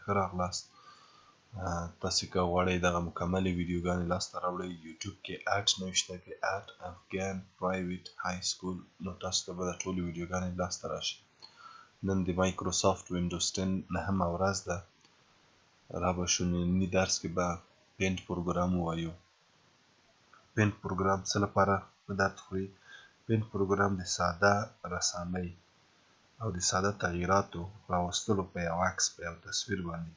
ښه راغلاست. تاسو که غواړئ دغه مکملې ویډیوګانې لاسته راوړئ، یوټیوب کې اټ نوشته کې اټ افغان پرایویټ های سکول، نو تاسو ته به دا ټولې ویډیوګانې لاسته راشي. نن د مایکروسافټ وینډوز 10 نهمه ورځ ده. را به شو، نني درس کې به Paint پروګرام ووایو. Paint پروګرام څه لپاره په درد خوري؟ Paint پروګرام د ساده رسامۍ او د ساده تغییراتو راوستلو په یو عکس، په یو تصویر باندې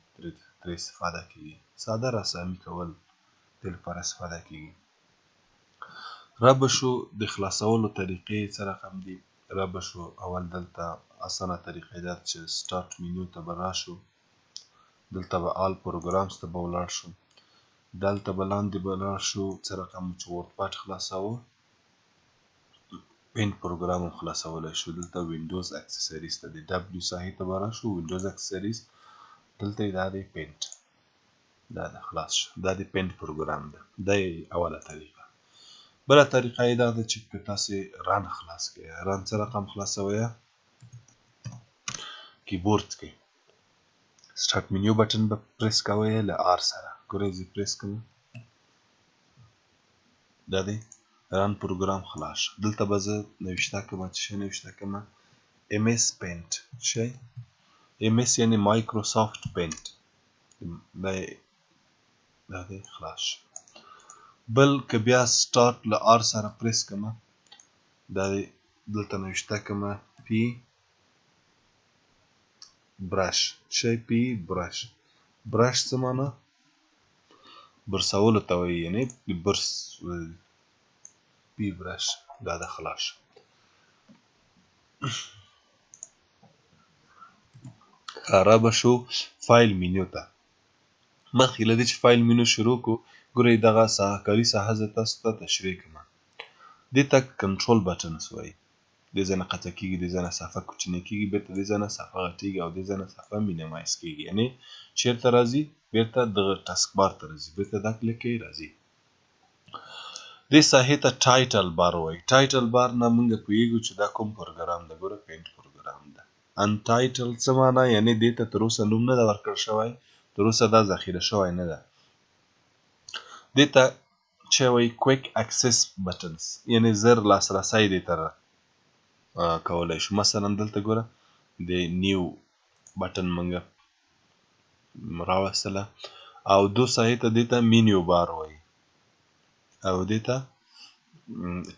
ترې استفاده کیږي. ساده رسامي کول دې لپاره استفاده کیږي. را به شو د خلاصولو طریقې څه رقم دي. را به شو، اول دلته اسانه طریقه دا چې start menu ته به راشو، دلته به all programs ته به ولاړ شو، دلته به لاندې به لاړ شو. څه رقم چې WordPad خلاصوو، Paint پروګرام هم خلاصولی شو. دلته Windows Accessories ته، د W ساحې ته به راشو، Windows Accessories، دلته یې دا دی Paint، دا ده، خلاص شو. دا د Paint پروګرام ده. دا یې اوله طریقه. بله طریقه یې دا ده چې که تاسې Run خلاص کړئ. Run څه رقم خلاصوئ؟ کیبورډ کې start menu button به پریس کوئ له R سره. ګورئ، زه پریس کوم، دا دی Run پروګرام خلاص شو. دلته به زه نوشته کوم، چې شی نوشته کوم؟ MS Paint. شی MS یعنی Microsoft Paint. دا دی خلاص شو. بل که بیا start له R سره پریس کوم، دا دی، دلته نوشته کوم P brush. شی P brush. Brush څه معنا؟ برسولو ته وایي، یعنی برس. P brush، دا ده، خلاص شو. را به شو file menu ته. مخکې له دې چې file menu شروع کو، ګورئ، دغه ساحه، کاري ساحه زه تاسو ته تشریح کړم. دې ته control buttons وایي. دې ځای نه قطع کیږي، دې ځای نه صفحه کوچنۍ کیږي، بیرته دې ځای نه صفحه غټیږي او دې ځای نه صفحه minimize کیږي، یعنی چیرته راځي؟ بیرته دغه task bar ته راځي. بیرته دا کلیک کوي، راځي. دې ساحې ته title bar وایي. Title bar نه مونږ پوهیږو چې دا کوم پروګرام ده. ګوره، Paint پروګرام ده. Untitled څه معنا؟ یعنی دې ته تر اوسه نوم نه ده ورکړ شوی، تر اوسه دا ذخیره شوی نه ده. دې ته چې وایي quick access buttons، یعنی زر لاسرسی دې ته کولی شو. مثلا دلته ګوره، د new button مونږ راوستله. او دو ساحې ته، دې ته menu bar وایي او دې ته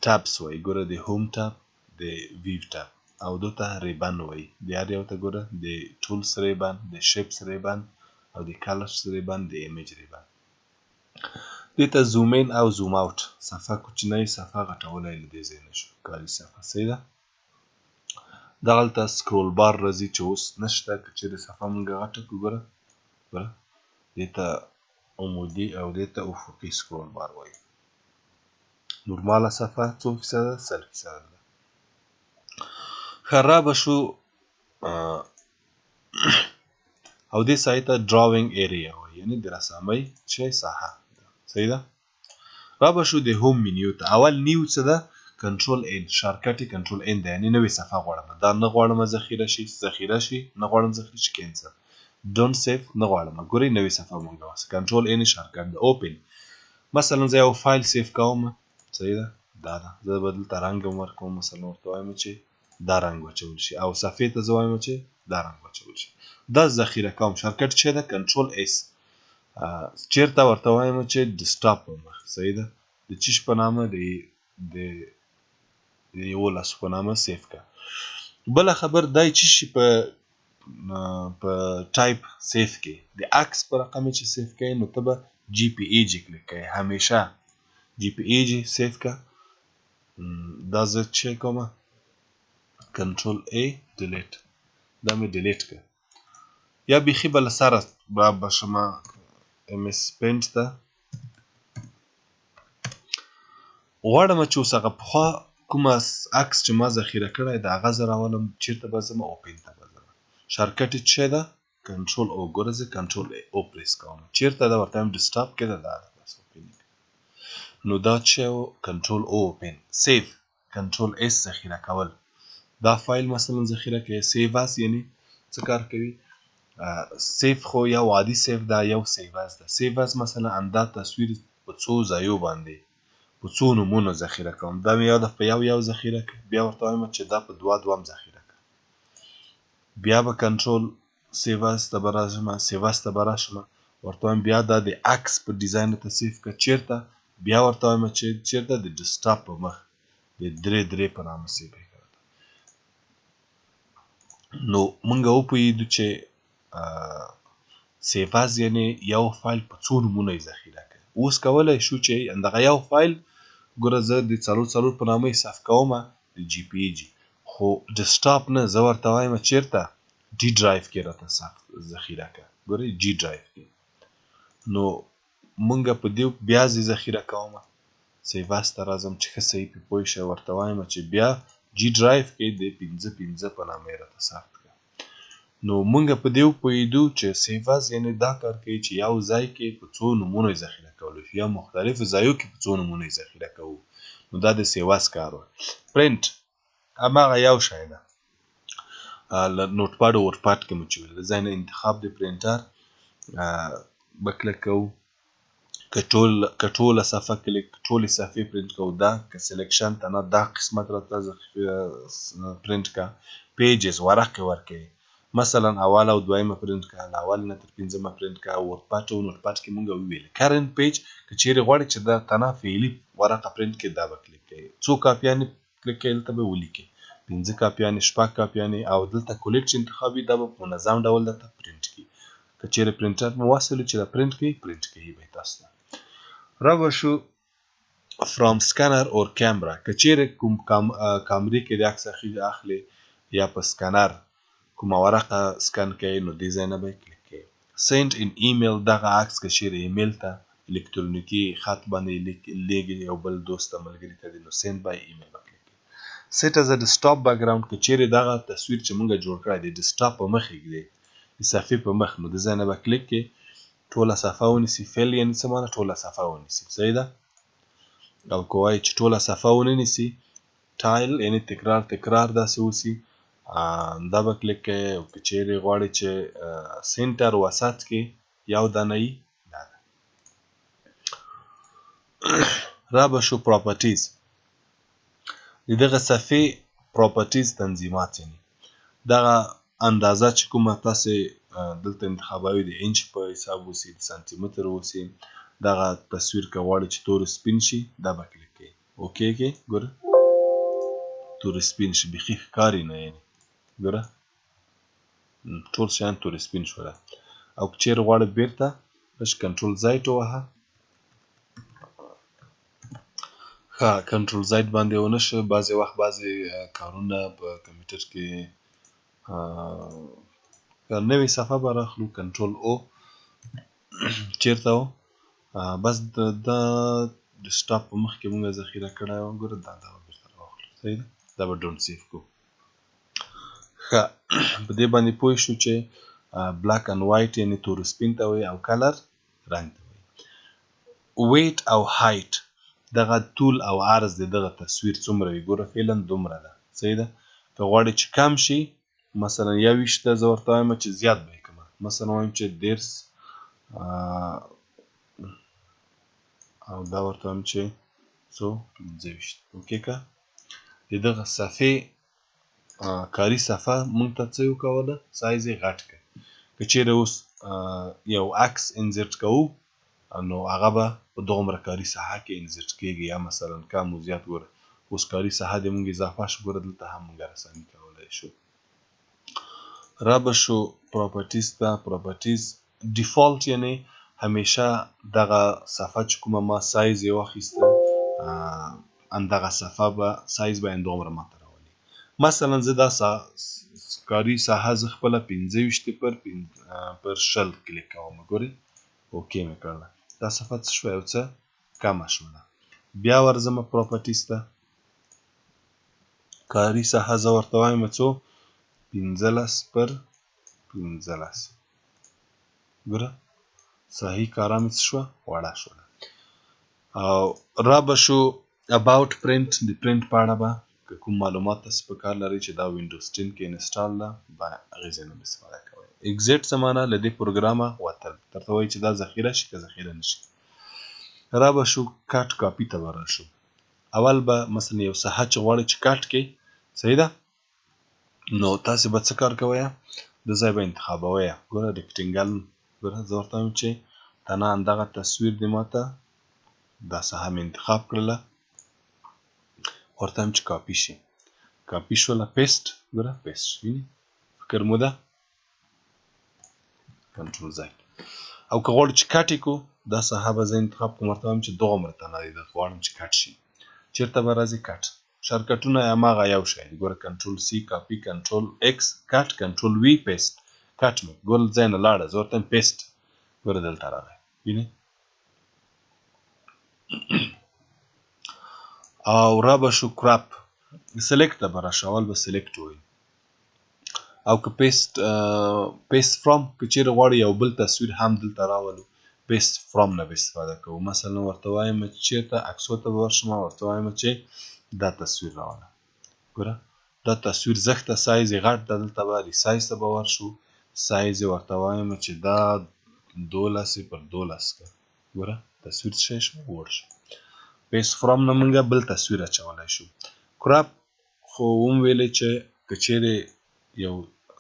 tabs وایي. ګوره، د home tab، د view tab، او دو ته ribbon وایي. د هر یو ته ګوره، د tools ribbon، د shapes ribbon او د colors ribbon، د image ribbon. دې ته zoom in او zoom out، صفحه کوچنۍ، صفحه غټولی له دې ځای نه شو، کاري صفحه. صحیح ده. دغلته scroll bar راځي چې اوس نشته. که چېرې صفحه مونږ غټه کړو، ګوره ګوره، دې ته عمودي او دې ته افقي scroll bar وایي. نورماله صفحه څو فیصده؟ 100% ده. ښه، را به شو او دې ساحې ته drawing area وایي، یعنی د رسامۍ چې ساحه. صحیح ده. را به شو د home menu ته. اول new څه ده؟ Control N، shortcut Control N ده، یعنی نوې صفحه غواړم. دا نه غواړم ذخیره شي، ذخیره شي نه غواړم، ذخیره شي cancel، don't save نه غواړم. ګورئ، نوې صفحه مونږ واسه. Control N shortcut ده. Open، مثلا زه یو فایل save کوم. صحیح ده. دا ده، زه به دلته رنګ هم ورکوم. مثلا ورته وایم چې دا رنګ واچول شي او صفحې ته زه وایم چې دا رنګ واچول شي. دا ذخیره کوم، shortcut چې ده Control S. چیرته ورته وایم چې desktop په مخ. صحیح ده. د چیش په نامه؟ د 11 په نامه save کا. بله خبر دای چې شي په type save کې، د عکس په رقم چې save کوي، نو ته به JPEG کلیک کوي. همیشه JPEG save کا. دا زه چې کوم Control A delete، دا مې delete کړ. یا بیخي به له سره به شم MS Paint ته. غواړم چې اوس هغه پخوا کوم عکس چې ما ذخیره کړی د هغه زه راولم. چېرته به ځم؟ Open ته به ځم. Shortcut یې څه ده؟ Control O. ګوره، زه Control O press کوم. چېرته ده؟ ورته وایم desktop کې ده. دا ده، بس open. نو دا چې Control O open. Save Control S، ذخیره کول. دا فایل مثلا ذخیره کوي. Save as یعنی څه کار کوي؟ save خو یو عادي save ده، یو save as ده. save as مثلا همدا تصویر په څو ځایو باندې په څو نومونو ذخیره کوم. دا مې یو دفعه په یو یو ذخیره کړ، بیا ورته وایم چې دا په دوه دوه هم ذخیره کړه. بیا به control save as ته به راشم، save as ته به راشم، ورته وایم بیا دا د عکس په ډیزاین ته save کړه چیرته. بیا ورته وایم چې چیرته د ډیسکټاپ په مخ د درې درې په نامه save کړه. نو مونږ وپوهېدو چې save as یعنی یو فایل په څو نومونو یې ذخیره کړ. اوس کولی شو چې همدغه یو فایل ګوره زه د څلور څلور په نامه یې save کوم د جی پی جی، خو ډیسکټاپ نه، زه ورته وایم چیرته D drive کې راته save ذخیره کړه. ګورئ G drive کې. نو مونږ په دې بیا زه ذخیره کوم، save as ته راځم چې ښه صحیح پې پوه شئ. ورته وایم چې بیا G drive کې د پنځه پنځه په نامه یې راته ثبت کړه. نو مونږ په دې وپوهېدو چې save as یعنې دا کار کوي چې یو ځای کې په څو نومونو یې ذخیره کولی شو، یا مختلفو ځایو کې په څو نومونو یې ذخیره کوو. نو دا د save as کار و. پرنټ هماغه یو شی ده، له Notepad او WordPad کې مو چې ویل، له ځای نه انتخاب د پرنټر به کلیک کوو. که ټوله صفحه کلیک، ټولې صفحې پرنټ کوو، دا که selection ته نه دا قسمت راته پرنټ کا. pages ورقې ورکوي، مثلا اول او دویمه پرنټ کا، له اول نه تر پنځمه پرنټ کا. WordPad او Notepad کې مونږ وویل current page که چیرې غواړي چې دا تنها فعلي ورقه پرنټ کړي دا به کلیک کوي. څو کاپیانې کلیک کوي دلته به ولیکي 5 کاپیانې، 6 کاپیانې، او دلته collect چې انتخاب وي دا به په منظم ډول درته پرنټ کړي. که چیرې پرنټر مو وصل چې دا پرنټ کوي، پرنټ کوي به تاسو ته. را به شو from scanner or camera. که چیرې کوم کامرې کې د عکس اخلي یا په سکنر کومه ورقه سکن کوي، نو دې ځای نه به یې کلیک کوي. send in email، دغه عکس که چیرې ایمیل ته الکترونیکي خط باندې لیږي یو بل دوست ته ملګري ته دی، نو send by email به کلیک کوي. set as a desktop background، که چیرې دغه تصویر چې مونږ جوړ کړی دی ډیسکټاپ په مخ یې د صفحې په مخ، نو دې ځای نه به کلیک کوي، ټوله صفحه ونیسي. fill یعنې څه معنی؟ ټوله صفحه ونیسي، صحیح ده. او که وایي چې ټوله صفحه ونه نیسي، tile یعنې تکرار تکرار داسې اوسي، دا به کلیک کوي. او که چیرې غواړي چې center وسط کې یو دانه یي، دا ده. را به شو properties، د دغه صفحې properties تنظیمات، یعنې دغه اندازه چې کومه تاسې دلته انتخابوي د انچ په حساب اوسي، د سانتي متر اوسي. دغه تصویر که غواړي چې تور سپین شي، دا به کلیک کوي، okay کې ګوره تور سپین شي، بیخي ښکاري نه، یعنې ګوره ټول شیان تور سپین شوله. او که چیرې غواړي بیرته بس control Z ووهه. ښه control Z باندې ونه شو. بعضې وخت بعضې کارونه په کمپیوټر کې نوې صفحه به راخلو، control O چیرته و، بس د ډیسکټاپ په مخ کې مونږ ذخیره کړی و. ګوره دا به بیرته راواخلو، صحیح ده، دا به don't save کو. ښه په دې باندې پوه شو چې black and white یعنې تور سپین ته وایي او color رنګ ته وایي. width او height، دغه طول او عرض د دغه تصویر څومره وي، ګوره فعلا دومره ده، صحیح ده. که غواړي چې کم شي، مثلا 21 ده، زه ورته وایم چې زیات به یې کړم، مثلا وایم چې 30، او دا ورته وایم چې څو 25، okay که د دغه صفحې کاري صفحه مونږ ته څه وکوله، سایز یې غټ کړ. که چیرې اوس یو عکس insert کوو، نو هغه به په دغومره کاري ساحه کې insert کېږي، یا مثلا کم و زیات. ګوره اوس کاري ساحه د مونږ اضافه شو، ګوره دلته هم مونږ رسامي کولی شو. را به شو properties ته. properties default یعنې همیشه دغه صفحه چې کومه ما سایز یې واخیسته، همدغه صفحه به سایز به همدومره ماته راولي. مثلا زه دا کاري ساحه زه خپله 25 پر 20 کلیک کوم، ګورئ okay مې کړله، دا صفحه څه شوه، یو څه کمه شوله. بیا ورځمه properties ته، کاري ساحه زه ورته وایم څو، 15 پر 15، ګوره صحیح کارا مې څه شوه، وړه شوله. او را به شو about print، د پرنټ په اړه به که کوم معلومات تاسو په کار لرئ چې دا وینډوز 10 کې انسټال ده، به هغې ځای نه به استفاده کوئ. اګزیټ څه معنا؟ له دې پروګرامه وتل، درته وایي چې دا ذخیره شي که ذخیره نه شي. را به شو کټ کاپي ته به راشو. اول به مثلا یو ساحه چې غواړئ چې کټ کې، صحیح ده، نو تاسو به څه کار کوئ؟ د ځای به انتخابوئ. ګوره ریکټینګل، ګوره زه ورته وایم چې تنها همدغه تصویر دې ماته دا ساحه مې انتخاب کړله، ورته وایم چې کاپي شي. کاپي شوله، پیسټ، ګوره پیسټ ویني، فکر مو ده، کنټرول ځای. او که غواړو چې کټ یې کړو، دا ساحه به زه انتخاب کوم، ورته وایم چې دغومره تنها دی، دا غواړم چې کټ شي. چېرته به راځي؟ کټ. شارټکټونه یې هماغه یو شی دی. ګوره کنټرول سی کاپي، کنټرول ایکس کټ، کنټرول وی پیسټ. کټ مې ګوره ځای نه لاړه، زه ورته وایم پیسټ، ګوره دلته راغی، وینې؟ او را به شو کراپ سلیکټ ته به راشو. اول به سلیکټ وایو، او که پیسټ، پیسټ فرام، که چیرې غواړو یو بل تصویر هم دلته راولو، پیسټ فرام نه به استفاده کوو. مثلا ورته وایم چې چیرته عکسو ته به ورشم، ورته وایم چې دا تصویر راوله. ګوره دا تصویر زښته سایز یې غټ ده، دلته به ریسایز ته به ورشو، سایز یې ورته وایم چې دا 12 پر 12 که. ګوره تصویر څه شی شو؟ وړ شو. پیس فرام نه مونږ بل تصویر اچولی شو. کراپ خو وم ویلې چې که چیرې یو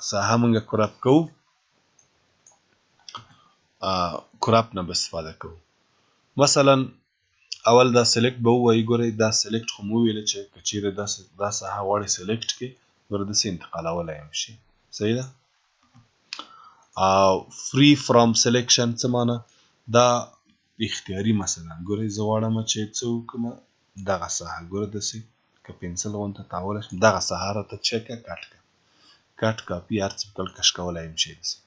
ساحه مونږ کراپ کوو، کراپ نه به استفاده کوو. مثلا اول دا سلیکټ به ووایي. ګورئ دا سلیکټ خو مو ویلې چې که چیرې دا ساحه غواړئ سلیکټ کړئ، ګوره داسې انتقالولی هم شي، صحیح ده. او فری فرام سلیکشن څه معنا؟ دا اختیاري. مثلا ګورئ زه غواړم چې څه وکړم، دغه ساحه ګوره داسې که پنسل غونته تاولی شم، دغه ساحه راته چې که کټ کړه، کټ کاپي هر څه کل کش کولی هم شي داسې.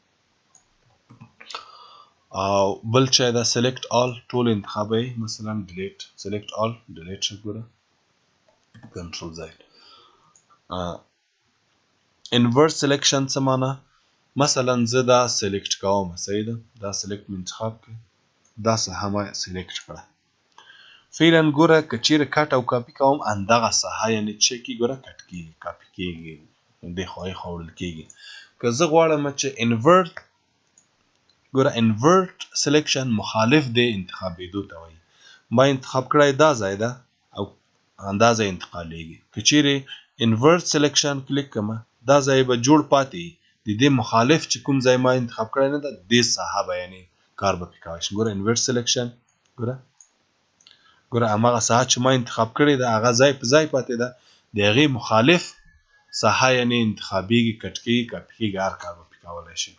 او بل چې دا سلیکټ آل ټول انتخابوي، مثلا ډیلیټ، سلیکټ آل ډیلیټ شي، ګوره کنټرول زیډ. انورس سلیکشن څه معنا؟ مثلا زه دا سلیکټ کوم، صحیح ده، دا سلیکټ مې انتخاب کړ، دا ساحه ما سلیکټ کړه. فعلا ګوره که چیرې کټ او کاپي کوم، همدغه ساحه یعنې چې کې ګوره کټ کېږي، کاپي کېږي، دې خوا یې خوا وړل کېږي. که زه غواړم چې انورت، ګوره انورت سلیکشن مخالف دی انتخابېدو ته وایي. ما انتخاب کړی دا ځای ده او همدا ځای انتقالېږي. که چیرې انورت سلیکشن کلیک کړم، دا ځای به جوړ پاتې، د دې مخالف چې کوم ځای ما انتخاب کړی نه ده، دې ساحه به یعنې کار به پرې کولی شم. ګوره انورت سلیکشن، ګوره ګوره هماغه ساحه چې ما انتخاب کړې ده هغه ځای په ځای پاتې ده، د هغې مخالف ساحه یعنې انتخابېږي، کټ کېږي، کاپي کېږي، هر کار به پرې کولی شي.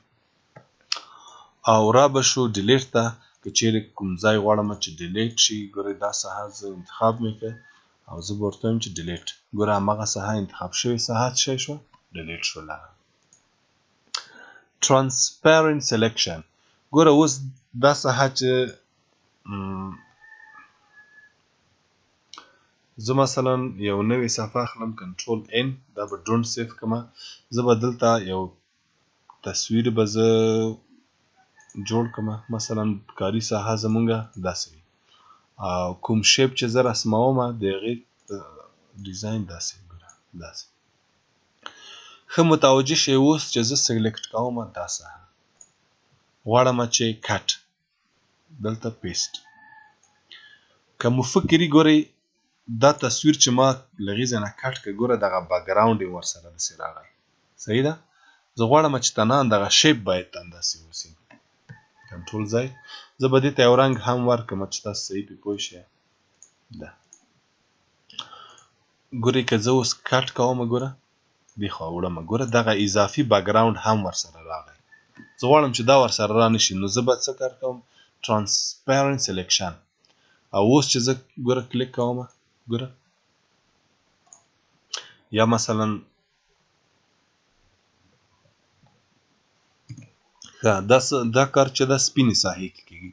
او را به شو ډیلیټ ته، که چیرې کوم ځای غواړم چې ډیلیټ شي، ګورئ دا ساحه زه انتخاب مې کړه او زه به ورته وایم چې ډیلیټ. ګوره هماغه ساحه انتخاب شوې ساحه څه شی شوه؟ ډیلیټ شوله. ترانسپیرنټ سلیکشن، ګوره اوس دا ساحه چې زه مثلا یو نوې صفحه اخلم، کنټرول ان، دا به ډونټ سیف کړم، زه به دلته یو تصویر به زه جوړ کړم. مثلا کاري ساحه زمونږه داسې وي، او کوم شیپ چې زه رسموم د هغې ډیزاین داسې، ګوره داسې. ښه متوجه شئ اوس چې زه سلیکټ کوم دا ساحه، غواړم چې کټ دلته پیسټ. که مو فکري ګورئ دا تصویر چې ما له هغې ځای نه کټ کړ، ګوره دغه بکګراونډ یې ورسره داسې راغی، صحیح ده. زه غواړم چې تنها دغه شیپ باید همداسې اوسي. کنټرول ځای، زه به دې ته یو رنګ هم ورکړم چې تاسو صحیح پرې پوه شئ. ده ګورئ که زه اوس کټ کوم، ګوره دې خوا وړم، ګوره دغه اضافي بکګراونډ هم ورسره راغی. زه غواړم چې دا ورسره را نه شي، نو زه به څه کار کوم؟ ترانسپیرنټ سلیکشن. او اوس چې زه ګوره کلیک کوم، ګوره یا مثلا ښه دا کار چې دا سپینې ساحې کې کېږي.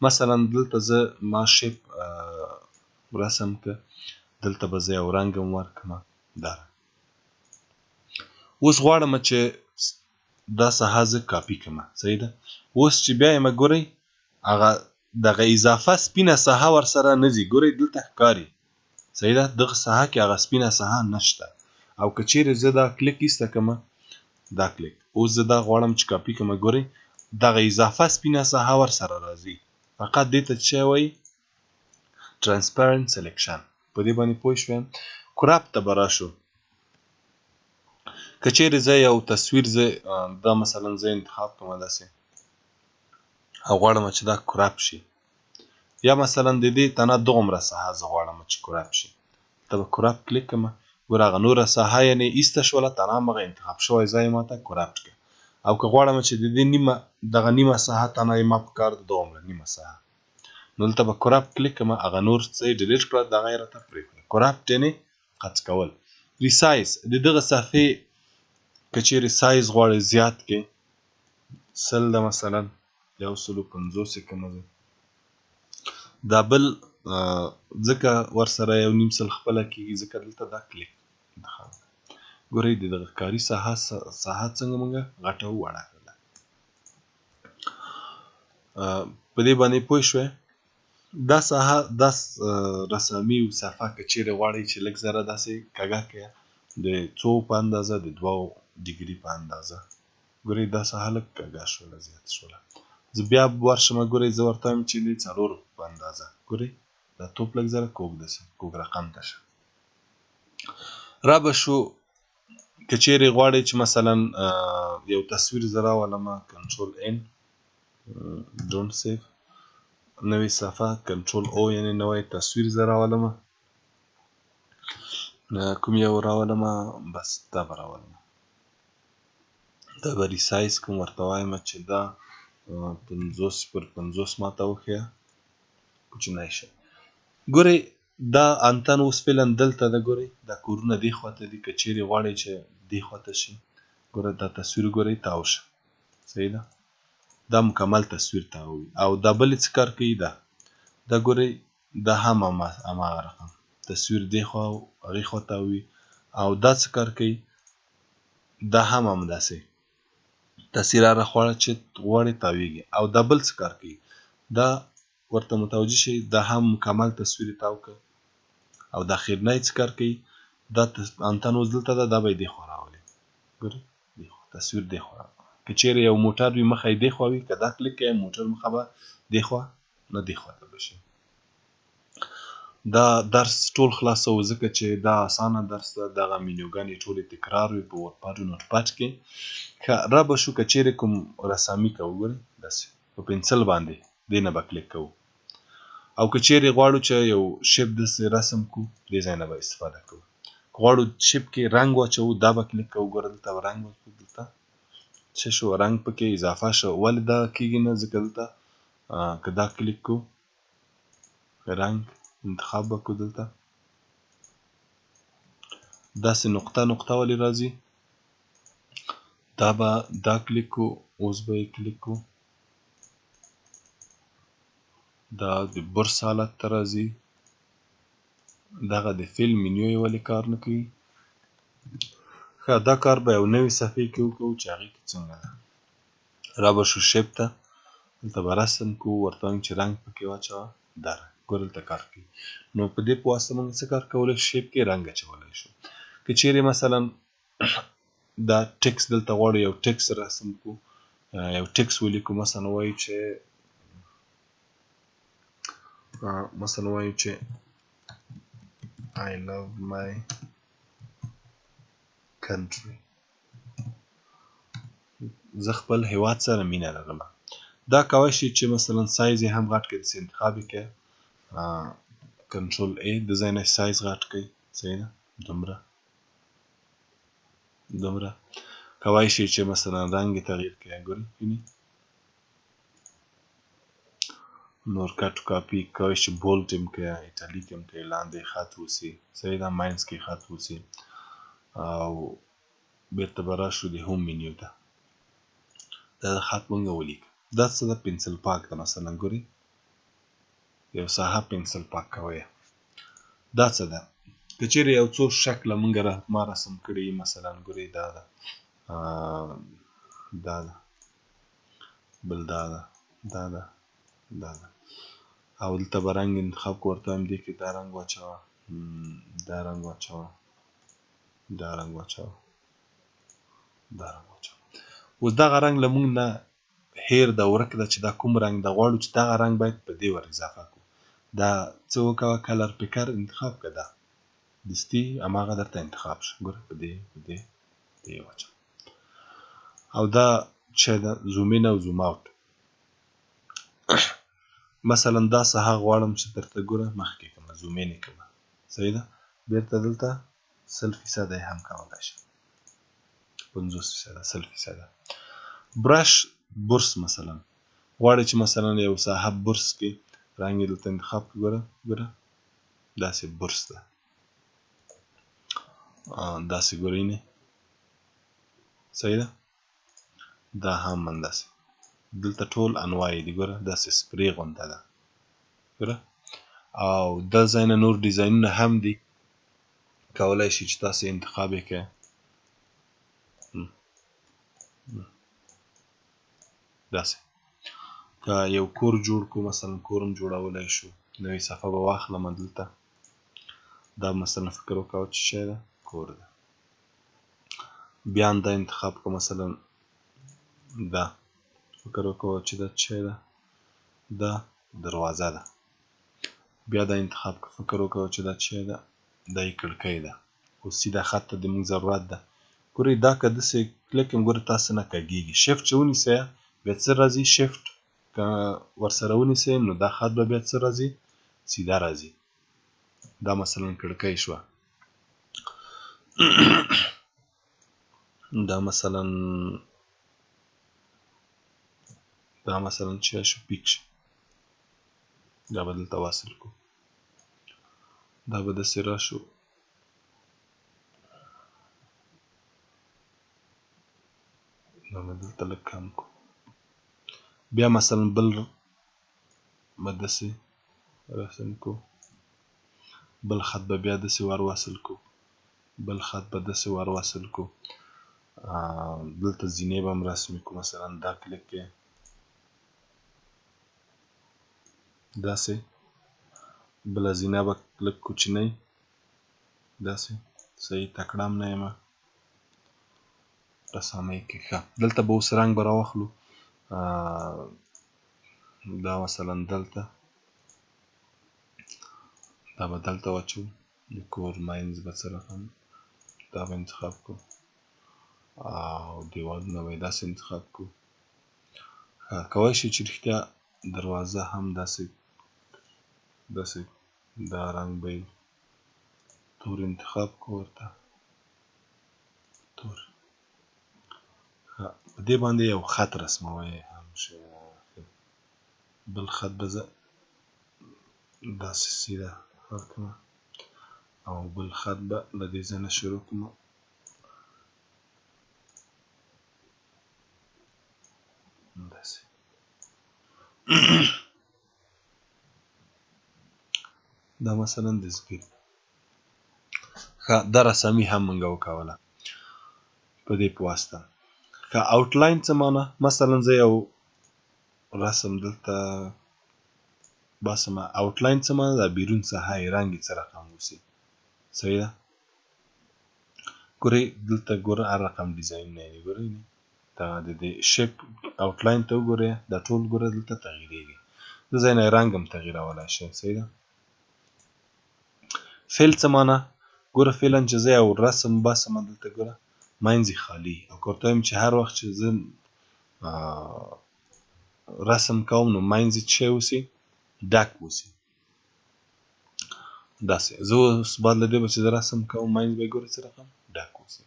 مثلا دلته زه ما شیپ رسم که، دلته به زه یو رنګ هم ورکړم. دا اوس غواړم چې دا ساحه زه کاپي کړم، صحیح ده. اوس چې بیا یم ګورئ هغه دغه اضافه سپینه ساحه ورسره نه ځي، ګورئ دلته ښکاري. صحیح ده. دغه ساحه کې هغه سپینه ساحه نشته. او که چیرې زه دا کلیک ایسته کړم، دا کلیک، اوس زه دا غواړم چې کاپي کړم، ګورئ دغه اضافه سپینه ساحه ورسره راځي. فقط دې ته څه وایي؟ Transparent Selection. په دې باندې پوه شوم. Crop ته به راشو. که چیرې زه یو تصویر زه دا مثلا زه انتخاب کوم داسې او غواړم چې دا crop شي، یا مثلا د دې تنه دغومره ساحه زه غواړم چې crop شي، ته به crop کلیک کړم، ګوره هغه نوره ساحه یعنې ایسته شوله، تنه همغه انتخاب شوی ځای ماته crop کړه. او که غواړم چې د دې نیمه دغه نیمه ساحه تنه یې ما په کار ده، دغومره نیمه ساحه، نو دلته به crop کلیک کړم، هغه نور څه یې delete کړه، دغه یې راته پرېښوده. Crop یعنې قطع کول. Resize د دغه صفحې که چیرې سایز غواړې زیات کړې، 100 ده مثلا، 150 یې کړم زه، دا بل ځکه ورسره 0.5 خپله کېږي، ځکه دلته دا کلیک انتخاب کړه. ګورئ د دغه کاري ساحه څنګه موږ غټه او وړه کړله. په دې باندې پوه شوې؟ دا ساحه دا رسامي او صفحه که چیرې غواړئ چې لږ ذره داسې کږه کړئ، د څو په اندازه، د 2 ډیګري په اندازه، ګورئ دا ساحه لږ کږه شوله، زیاته شوله. زه بیا ورشم، ګورئ زه ورته وایم چې د 4 په اندازه، ګورئ دا توپ لږ ذره کوږ داسې کوږ رقم ته شه. را به شو. که چیرې غواړئ چې مثلا یو تصویر زه راولم، Control N، don't save، نوې صفحه، Control O یعنې نوی تصویر زه راولم، کوم یو راولم، بس دا به راولم، دا به resize کوم، ورته وایم چې دا 50 پر 50 ماته وښیه، کوچنی شه. ګورئ دا انتن اوس فعلا دلته ده، ګورئ دا کورونه دې خواته دي، که چیرې غواړئ چې دې خواته شي، ګوره دا تصویر ګورئ تاو شه، صحیح ده، دا مکمل تصویر تاووي. او دا بلې څه کار کوي؟ دا ګورئ دا هم هماغه رقم تصویر دې خوا او هغې خوا تاووي. او دا څه کار کوي؟ دا هم همداسې تصویر هره خوا چې غواړي تاویږي. او دا بل څه کار کوي؟ دا ورته متوجه شئ، دا هم مکمل تصویر تاو کړ. او دا خیرنی څه کار کوي؟ دا انتن اوس دلته ده، دا به یې دې خوا راولي، ګورئ دې خوا تصویر دې خوا راولي. که چیرې یو موټر وي مخه یې دې خوا وي، که دا کلیک کوي موټر مخه به دې خوا نه دې خوا ته به شي. دا درس ټول خلاصوو، ځکه چې دا اسانه درس ده، دغه مینوګانې ټولې تکرار وي په Word او Notepad کې. ښه را به شو. که چیرې کوم رسامي کوو، ګورئ داسې په پنسل باندې دې نه به کلیک کوو. او که چیرې غواړو چې یو shape داسې رسم کړو، دې ځای نه به استفاده کوو. که غواړو shape کې رنګ واچوو، دا به کلیک کوو، ګوره دلته به رنګ واچوو، دلته څه شو رنګ پکې اضافه شو. ولې دا کېږي نه؟ ځکه دلته که دا کلیک کړو رنګ انتخاب به کړو، دلته داسې نقطه نقطه ولې راځي؟ دا به دا کلیک کړو، اوس به یې کلیک کړو، دا د برس حالت ته راځي. دغه د fill menu یې ولې کار نه کوي؟ ښه دا کار به یو نوې صفحې کې وکړو چې هغې کې څنګه ده. را به شو shape ته، دلته به رسم کړو، ورته وایم چې رنګ پکې واچوه، دا رنګ ګوره دلته کار کوي. نو په دې په واسطه موږ څه کار کولی شو؟ Shape کې رنګ اچولی شو. که چیرې مثلا دا ټیکس دلته غواړو یو ټیکس رسم کړو، یو ټیکس ولیکو، مثلا وایو چې I love my country، زه خپل هیواد سره مینه لرم. دا کولی شي چې مثلا سایز یې هم غټ کړي، داسې انتخاب یې کړي، Control A د ځای نه سایز غټ کړي، صحیح ده، دومره دومره کولی شي چې مثلا رنګ یې تغییر کړي، ګورئ وینئ نور cut copy کولی شي bold هم کړي، italic هم کړي، لاندې خط اوسي، صحیح ده، منځ کې خط اوسي. او بیرته به راشو د home menu ته، دا خط مونږ ولیک. دا څه ده؟ پنسل پاک ده، مثلا ګورئ یو ساحه پنسل پاک کوي. دا څه ده؟ که چیرې یو څو شکله مونږ ما رسم کړي، مثلا ګورئ دا ده، دا ده، بل دا ده، دا ده، دا ده، او دلته به رنګ انتخاب کړو، ورته وایم دې کې دا رنګ واچوه، دا رنګ واچوه، دا رنګ واچوه، دا رنګ واچوه. اوس دغه رنګ له مونږ نه هیر ده، ورک ده چې دا کوم رنګ ده. غواړو چې دغه رنګ باید په دې ور اضافه کړو. دا څه وکوه، color picker انتخاب که، دا دستي هماغه درته انتخاب شو. ګوره په دې په دې دې واچوه. او دا چې ده zoom in او zoom out. مثلا دا ساحه غواړم چې درته ګوره مخکې کړم، zoom in یې کړم، صحیح ده. بیرته دلته 100% یې هم کولی شم، 50%، 100%. brush برس مثلا غواړي چې مثلا یو ساحه برس کې رنګ یې دلته انتخاب کړي. ګوره ګوره داسې برس ده، داسې ګورئ نه، صحیح ده. دا هم همداسې دلته ټول انواع دي. ګوره داسې سپری غونته ده، ګوره. او دا ځای نه نور ډیزاینونه هم دي، کولای شي چې تاسو انتخاب یې کړئ. داسې که یو کور جوړ کو، مثلا کور هم جوړولی شو. نوې صفحه به واخلم دلته، دا مثلا فکر وکړه چې شی ده، کور ده. بیا هم دا انتخاب کو، مثلا دا فکر وکړه چې دا څه شی ده، دا دروازه ده. بیا دا انتخاب کو، فکر وکړه چې دا څه شی ده، دا یې کړکۍ ده. اوس سیده خط ته د موږ ضرورت ده. ګورئ دا که داسې کلیک کړم، ګوره تاسو نه کږېږي. shift چې ونیسئ بیا څه راځي، shift که ورسره ونیسئ نو دا خط به بیا څه راځي، سیده راځي. دا مثلا کړکۍ شوه، دا مثلا دا مثلا چې شو پیک شي، دا به دلته وصل کو، دا به داسې راشو. دا به دلته لږ کم کو. بیا مثلا بل به داسې رسم کو، بل خط به بیا داسې ور وصل کو، بل خط به داسې ور وصل کو. دلته زینې به هم رسمې کو، مثلا دا کلیک کې داسې، بله زینه به لږ کوچنۍ داسې، صحیح تکړه هم نه یم رسامۍ کې. ښه دلته به اوس رنګ به راواخلو. دا مثلا دلته دا به دلته واچوو، د کور منځ به څه رقم، دا به انتخاب کړو او دیوالونه به یې داسې انتخاب کړو. ښه کولی شي چې رښتیا دروازه هم داسې داسې، دا رنګ به یې تور انتخاب کړو ورته، تور. ښه په دې باندې یو خط رسموی هم شي. بل خط به زه داسې سیده ورکړم او بل خط به له دې ځای نه شروع کړم. داسې دا مثلا د زګیر. ښه دا رسامي هم مونږ وکوله په دې په واسطه. ښه outline څه معنا؟ مثلا زه یو رسم دلته باسم. outline څه معنا؟ دا بیرون ساحه یې رنګ یې څه رقم اوسي، صحیح ده. ګورئ دلته ګوره هر رقم ډیزاینونه دي. ګورئ دا د دې shape outline ته وګورئ، دا ټول ګوره دلته تغیرېږي. د ځای نه رنګ هم تغیرولای شي، صحیح ده. fill څه معنا؟ ګوره فعلا چې زه یو رسم باسم دلته ګوره منځ یې خالي، او که ورته وایم چې هر وخت چې زه رسم کوم نو منځ یې څه اوسي، ډک اوسي. داسې زه اوس بعد له دې به چې زه رسم کوم منځ به یې ګوره څه رقم ډک اوسي.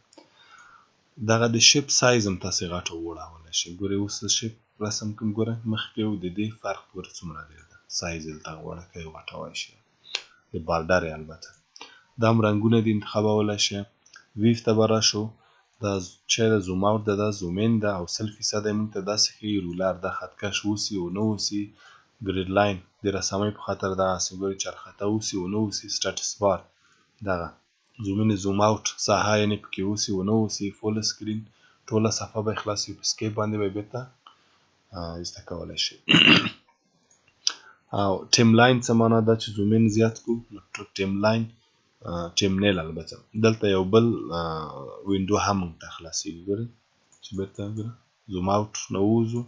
دغه د shape size هم تاسې غټ وړولی شئ. ګورئ اوس زه shape رسم کوم، ګوره مخکې او د دې فرق ګوره څومره ډېر ده. سایز دلته وړوکی غټولی شئ، د border یې البته. دا هم رنګونه دي انتخابولی شئ. ویف ته به راشو، دا چې ده zoom out ده، دا zoom in ده، او 100% یې موږ ته داسې ښیي. ruler دا خطکش اوسي او نه اوسي، grid line د رسامۍ په خاطر دغسې ګورئ چرخته اوسي او نه اوسي، status bar دغه zoom in zoom out ساحه یعنې پکې اوسي او نه اوسي، full screen ټوله صفحه به یې خلاص وي، په escape باندې به یې بېرته ایسته کولی شي. او timeline څه معنا ده؟ چې zoom in زیات کړو نو timeline thumbnail. البته دلته یو بل window هم موږ ته خلاصېږي. ګورئ چې بیرته ګوره zoom out نه ووځو.